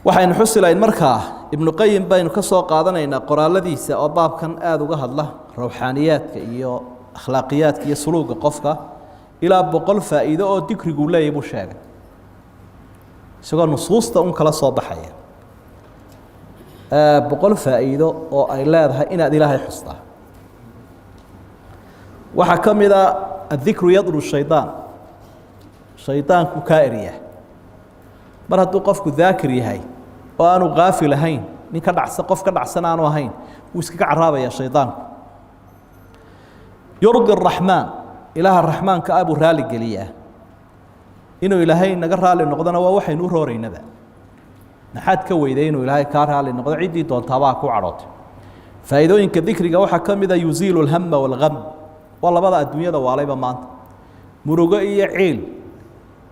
Waxaynu xusi lahayn markaa, Ibnu Qayim baynu ka soo qaadanaynaa qoraaladiisa oo baabkan aada uga hadla, rawxaaniyaadka iyo akhlaaqiyaadka iyo suluuga qofka. Ilaa 100 faa'iido oo dikriguu leeyahy buu sheegay, isagoo nusuusta un kala soo baxaya, 100 faa'iido oo ay leedahay inaad Ilaahay xustaa. Waxaa ka mid a: الذكر يطرد الشيطان, shaydaanku kaa erya. Mar hadduu qofku daakir yahay oo aanu kaafil ahayn, nin ka dhacsan, qof ka dhacsan aanu ahayn, wuu iskaga carraabaya shaydaanku. يرضي الرحمن, Ilaaha raxmaanka ah buu raali geliyaa. Inuu Ilaahay naga raali noqdona waa waxaynu u rooreynaba. Maxaad ka weyday inuu Ilaahay kaa raali noqdo? Ciddii doontaabaa ku cadhootay. Faa'iidooyinka dikriga waxaa ka mid a: يزيل الهم والغم. Waa labada adduunyada waalayba maanta. Murugo iyo ciil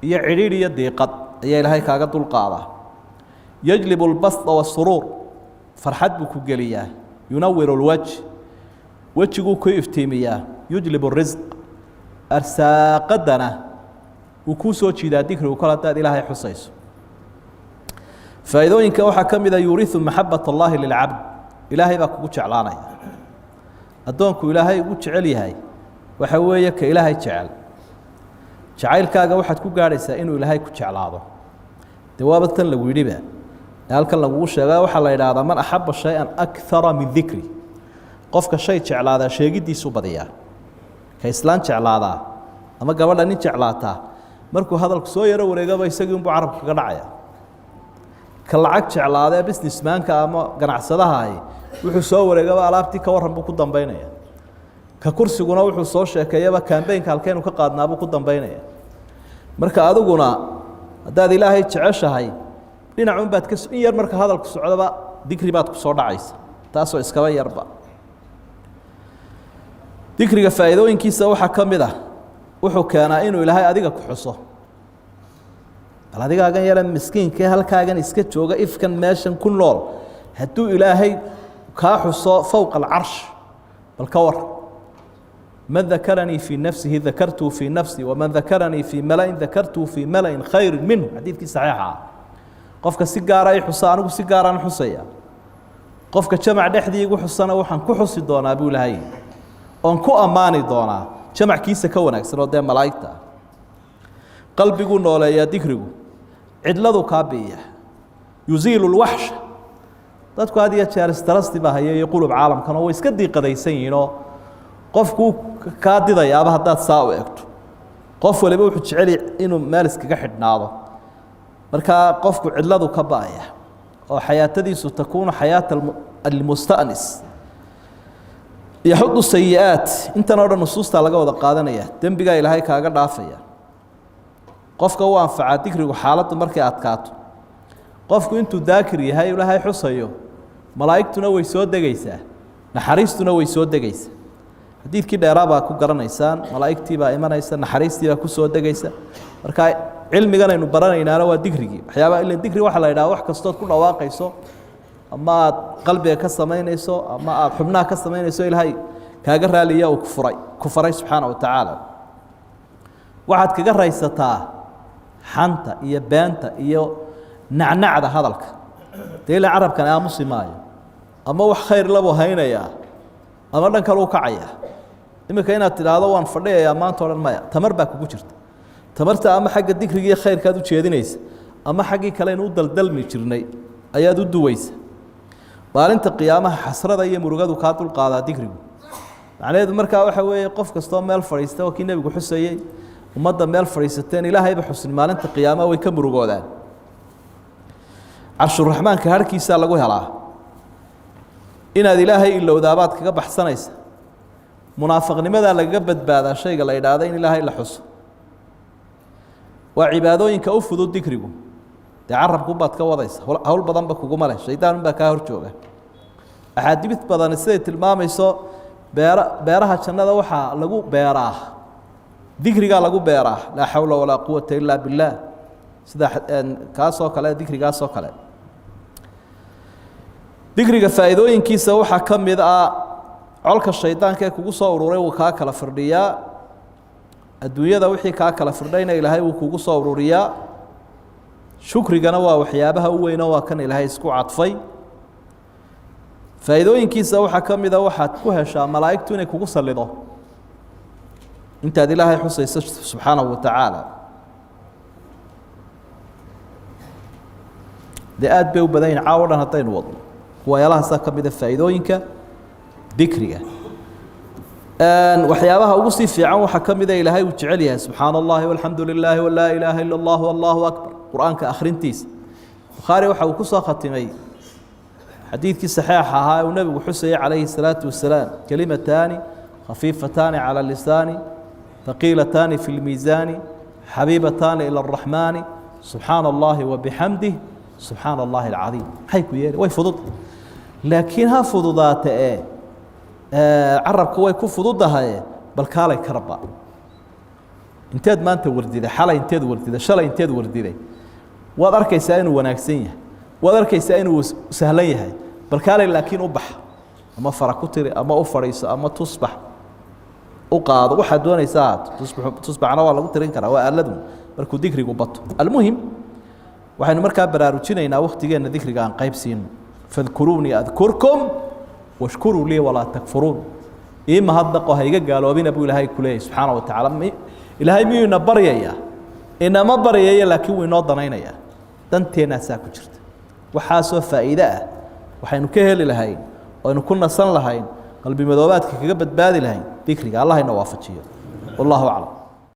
iyo cidhiidh iyo diiqad ayaa Ilaahay kaaga dulqaadaa. يجلب البسط والسرور, farxad buu ku geliyaa. ينور الوجه, wejiguu ku iftiimiyaa. يجلب الرزق, arsaaqadana wuu kuu soo jiidaa dikrigu kol haddaad Ilaahay xusayso. Faa'iidooyinka waxaa ka mid a: يورث محبة الله للعبد, Ilaahay baa kugu jeclaanaya. Addoonku Ilaahay ugu jecel yahay waxa weeye ka Ilaahay jecel. Jacaylkaaga waxaad ku gaadhaysaa inuu Ilaahay ku jeclaado. Dee waaba tan lagu yidhiba ee halkan lagugu sheega. Waxaa la yidhaahdaa: من أحب شيئا أكثر من ذكره, qofka shay jeclaadaa sheegiddiisu badiyaa. Ka islaan jeclaadaa ama gabadha nin jeclaataa, markuu hadalku soo yaro wareegaba, isagii unbuu carabka kaga dhacaya. Ka lacag jeclaada ee businessmanka ama ganacsadaha ahi, wuxuu soo wareegaba alaabtii ka warran buu ku dambaynaya. Ka kursiguna wuxuu soo sheekeeyaba campaignka halkeenu ka qaadnaa buu ku dambaynaya. Marka adiguna haddaad Ilaahay jeceshahay, dhinacun baad ka in yar marka hadalku socdoba dikri baad ku soo dhacaysa, taasoo iskaba yarba. Dikriga faa'iidooyinkiisa waxaa ka mid ah: wuxuu keenaa inuu Ilaahay adiga ku xuso. Bal adigaagan yara miskiinkae halkaagan iska jooga, ifkan meeshan ku nool, hadduu Ilaahay kaa xuso فوق العرش, bal ka war. من ذكرني في نفسه ذكرته في نفسي ومن ذكرني في ملأ ذكرته في ملأ خير منه, xadiidkii saxiixa ah. Qofka si gaara i xusa, anigu si gaaraan xusaya. Qofka jamac dhexdii igu xusana, waxaan ku xusi doonaa, buu Ilaahay, oon ku ammaani doonaa jamackiisa ka wanaagsan oo dee malaa'igta ah. Qalbiguu nooleeyaa dikrigu, cidladu kaa bi'iya. يزيل الوحشة. Dadku had iyo jeer stress baa haya iyo qulub caalamkan oo way iska diiqadaysan yihiinoo qofku kaa didayaaba haddaad saa u egto. Qof waliba wuxuu jecel inuu meel iskaga xidhnaado. Markaa qofku cidladu ka ba'aya oo xayaatadiisu تكون حياة المستأنس. يحط السيئات. Intan oo dhan nusuustaa laga wada qaadanaya. Dembigaa Ilaahay kaaga dhaafaya. Qofka u anfacaa dikrigu xaaladdu markay adkaato. Qofku intuu daakir yahay, Ilaahay xusayo, malaa'igtuna way soo degaysaa, naxariistuna way soo degaysaa. Xadiidkii dheeraa baa ku garanaysaan. Malaa'igtii baa imanaysa, naxariistii baa ku soo degaysa. Marka cilmigan aynu baranaynaana waa dikrigii. Waxyaabaa ilan dikri waxaa la yidhaha wax kastood ku dhawaaqayso ama aad qalbiga ka samaynayso ama aad xubnaha ka samaynayso, Ilaahay kaaga raaliya uu kufuray ku faray subxaana wa tacaala. Waxaad kaga raysataa xanta iyo beenta iyo nacnacda hadalka. Dee ila carabkan aamusi maayo, ama wax khayr labuu haynayaa ama dhan kale u kacayaa. Iminka inaad tidhaahdo waan fadhiyayaa maanta o dhan, maya, tamar baa kugu jirta. Tamarta ama xagga dikrigiiyo khayrkaad u jeedinaysa ama xaggii kale aynu u daldalmi jirnay ayaad u duwaysa. Maalinta qiyaamaha xasrada iyo murugadu kaa dulqaadaa dikrigu. Macnaheedu markaa waxa weeye, qof kastoo meel fadhiista oo kii Nebigu xusayey, ummadda meel fadhiisateen Ilaahayba xusin, maalinta qiyaamaha way ka murugoodaan. Carshuraxmaanka harkiisaa lagu helaa. Inaad Ilaahay ilowdaabaad kaga baxsanaysa. Munaafiqnimadaa lagaga badbaadaa shayga la idhaahda in Ilaahay la xuso. Waa cibaadooyinka u fudud dikrigu. Dee carabkubaad ka wadaysa, hawl badanba kuguma leh, shaydaan unbaa kaa hor jooga. Axaadiid badani siday tilmaamayso, beera beeraha jannada waxaa lagu beeraa dikrigaa lagu beeraa, لا حول ولا قوة إلا بالله, sida kaasoo kale, dikrigaasoo kale. Dikriga faa'iidooyinkiisa waxaa ka mid ah: colka shaydaanka ee kugu soo ururay wuu kaa kala firdhiyaa. Adduunyada wixii kaa kala firdhayna, Ilaahay wuu kugu soo ururiyaa. Shukrigana waa waxyaabaha u weynoo waa kan Ilaahay isku cadfay. Faa'iidooyinkiisa waxaa ka mida waxaad ku heshaa malaa'igtu inay kugu sallido intaad Ilaahay xusayso subxaanahu wa tacaala. Dee aad bay u badan yihin, caawo dhan haddaynu wadno kuwayaalahaasa ka mida faa'iidooyinka dikriga. Waxyaabaha ugu sii fiican waxaa ka mida Ilaahay uu jecel yahay subxaana allahi walxamdu lilaahi walaa ilaaha ila allah allahu akbar, qur-aanka akhrintiisa. Bukhaari waxa uu ku soo khatimay xadiidkii saxiixa ahaa ee uu nebigu xusayay calayhi الsalaatu wasalaam: kelimataani khafiifataani calى lisaani, haqiilataani fi lmiisaani, xabiibataani ilى اraxmaani, subxaana allahi wabixamdih, subxaana allahi alcadiim. Maxay ku yeeli? Way fudud, laakiin ha fududaate ee carabka way ku fududahaye, bal kaalay karba. Inteed maanta wardiday? Xalay inteed wardiday? Shalay inteed wardiday? Waad arkaysaa inuu wanaagsan yahay, waad arkaysaa inuu sahlan yahay, bal kaalay laakiin u bax, ama fara ku tiri, ama u fadhiiso, ama tusbax u qaado, waxaad doonaysaa ahaato. Tusbaxna waa lagu tirin karaa, waa aaladu markuu dikrigu bato. Almuhim, waxaynu markaa baraarujinaynaa waktigeenna dikriga aan qayb siino. Fadkuruunii adkurkum washkuruu lii walaa takfuruun. Ii mahadnaqo, ha iga gaaloobina, buu Ilaahay ku leeyahy subxaana wa tacaala. Ilaahay miyuu ina baryayaa? Inama baryaya, laakiin wuu inoo danaynayaa. Danteennaasaa ku jirta. Waxaasoo faa'iide ah waxaynu ka heli lahayn, aynu ku nasan lahayn, qalbi madoobaadka kaga badbaadi lahayn dikriga. Allah ina waafajiyo, wallahu aclam.